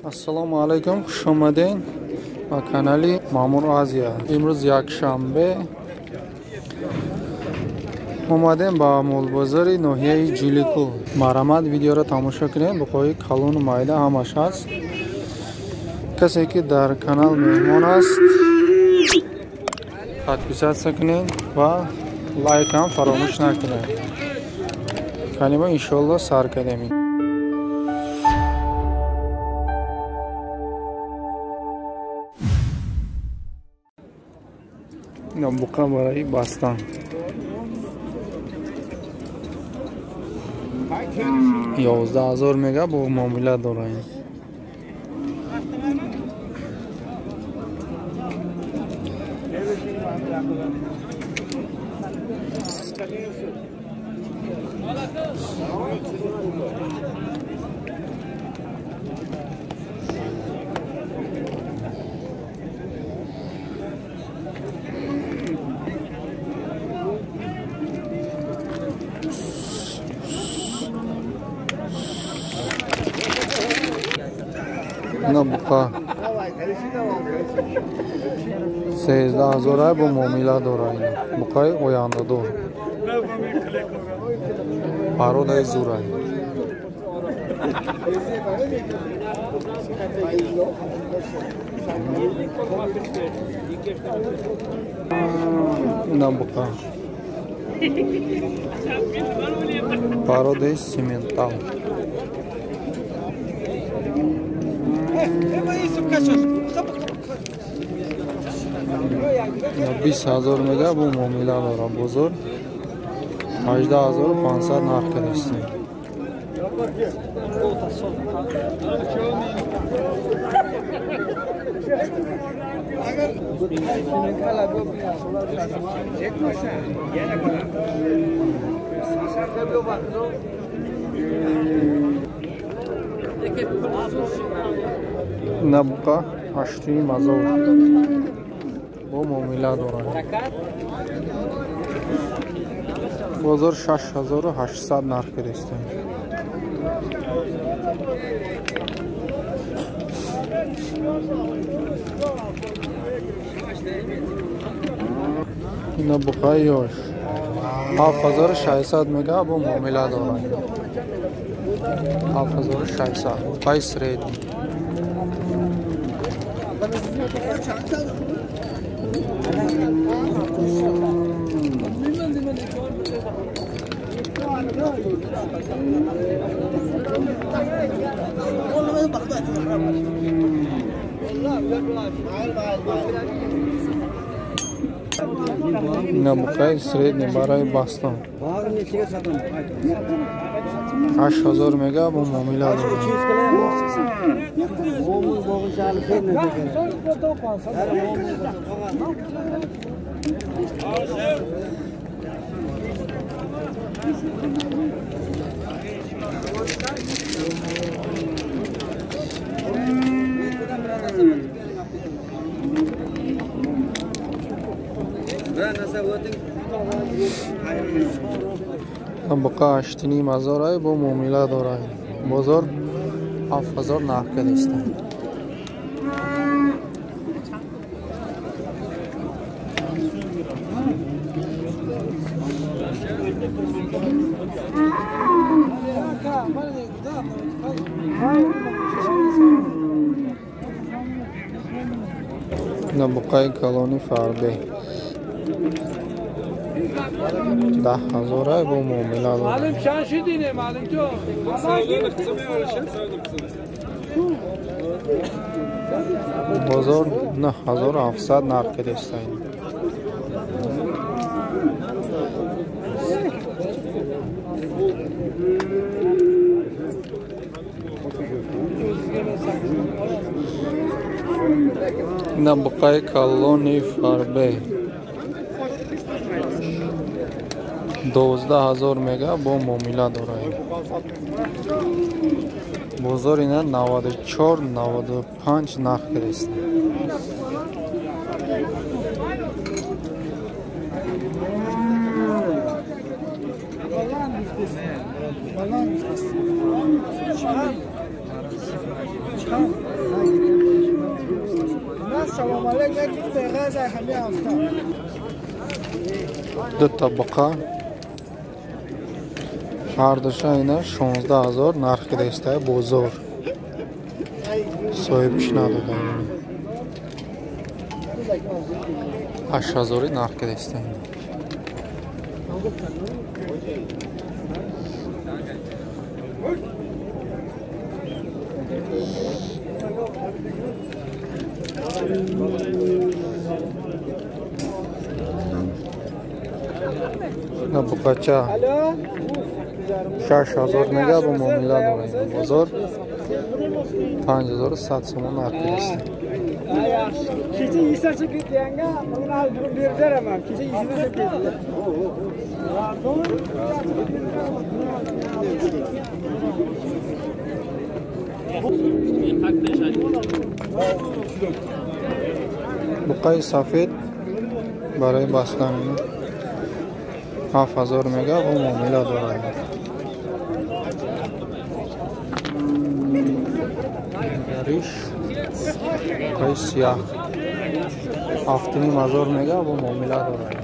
Ассалому алайкум, хуш омадед ба канали Маъмур Азия. Имрӯз якшанбе омадем ба молбозори ноҳияи Ҷиликӯл. Марҳамат, видеоро тамошо кунед, буқои калону майда ҳамаш ҳаст. Касе ки дар канал меҳмон аст, подписаться кунед ва лайк ҳам фаромӯш накунед. Калима иншоалло сар кардем. Буқа барои бастан 11,000 мега бо муомила дорад. На буқа 13,000 бо муомила дорад. Буқаи ояндадор, пародаи зурай. На буқа пародаи симентал. 20,000 мега бо муомила дорад. Бозор 18,500 нарх кардастем. На буқа 8,5 бо муомила дорад. Бозор 6,800 нарх кардастем. Ина буқаи ёш 7,600 мега бо муомила дорад. 7,600 буқаи средний. На буқаи средний барои бастон 8,000 мега бо муомила дорад. Буқа 8,5 бо муомила дорад. Бозор 7,000 нарх кардастем. На буқаи калони фарбе 10,000 бо муомила дорад. Бозор 9,700 нарх кардастем. На буқаи калони фарбе 12,000 мега бо муомила дорад. Бозор ина 94 95 нарх кардастем. Ду та буқа ҳардуша ина 16 000 нарх кидаистая бозор. Соҳибиш надода. 8000 нарх кидаистая. На буқача 6000 мега бо муомила дорад. Бозор 5100 сомон нарх кидаист. Kecha yesarcha ketdi yanga, bugun hali bugun berib beraman. Kecha yesarcha ketdi. Буқаи сафед барои бастан 7000 мега бо муомила дорад. Риш буқаи сияҳ 7500 мега бо муомила дорад.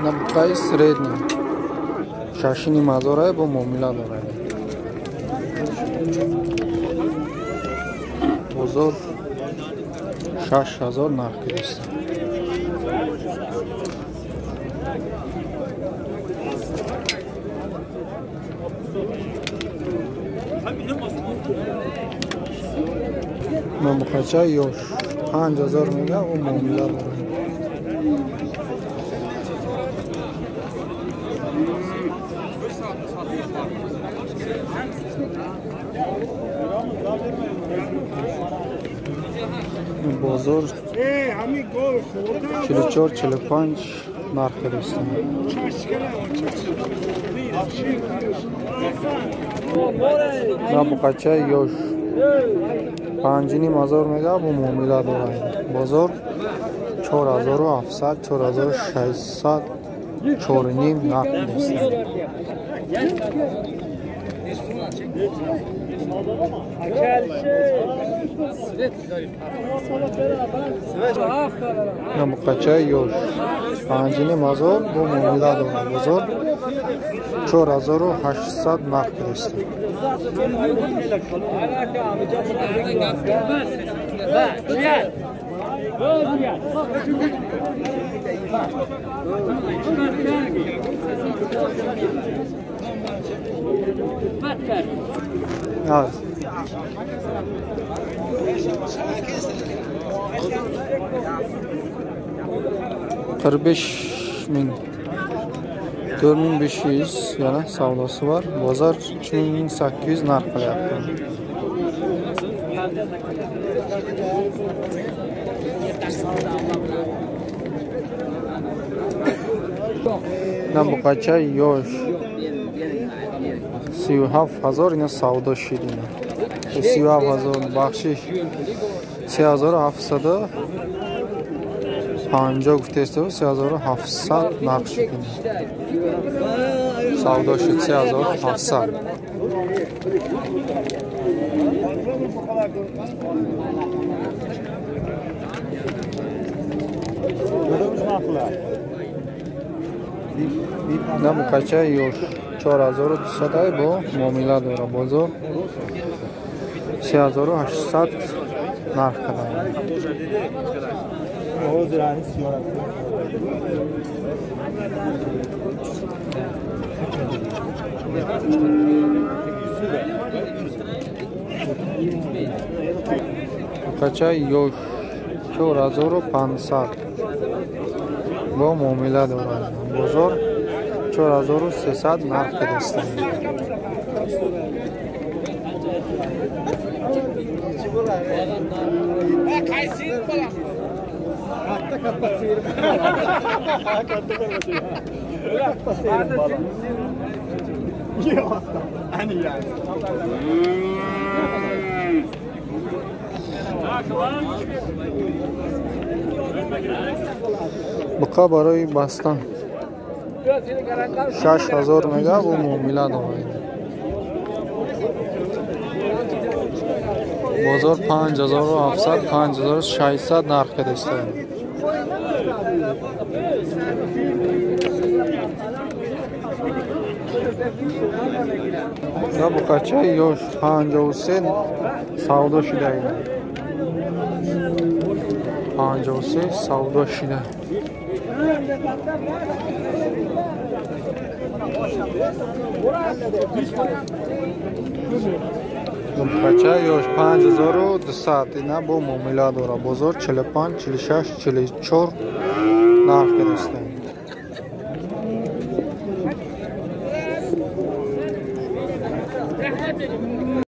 На буқаи средний 6500 бо муомила дорад. Бозор 6000 нарх кидаист. На буқача ёш 5000 мега бо муомила дорад. Бозор 44-45 нарх кидаист. На буқача ёш 5500 мега бо муомила дорад. Бозор 4700, 4600, 4,5 нарх кидаист. На буқача ёш 5500 бо муомила дорад. Бозор 4800 нарх кидаист. Evet. 45 000 4500 yana savdosi bor. Bozor 3800 narx qilyapti. На буқача ёш 37 000 ина савдо шид ина. 37 000 бахшиш 3750 гуфтаисту 3700 нарх шид ина. Савдо шид 3700. На буқача ёш 4200 бо муомила дорад. Бозор 3800 нарх карданд. Буқача ёш 4500 бо муомила дорад. Бозор 4300 нарх кардастанд. Буқа барои бастан 6000 мега бо муомила дорад. Бозор 5700 5600 нарх кардааст. Буқачаи ёш 53 савдо шуда. 53 савдо шуда. Буқача ёш 5200 ина бо муомила дора. Бозор 45, 46, 44 нарх кардааст.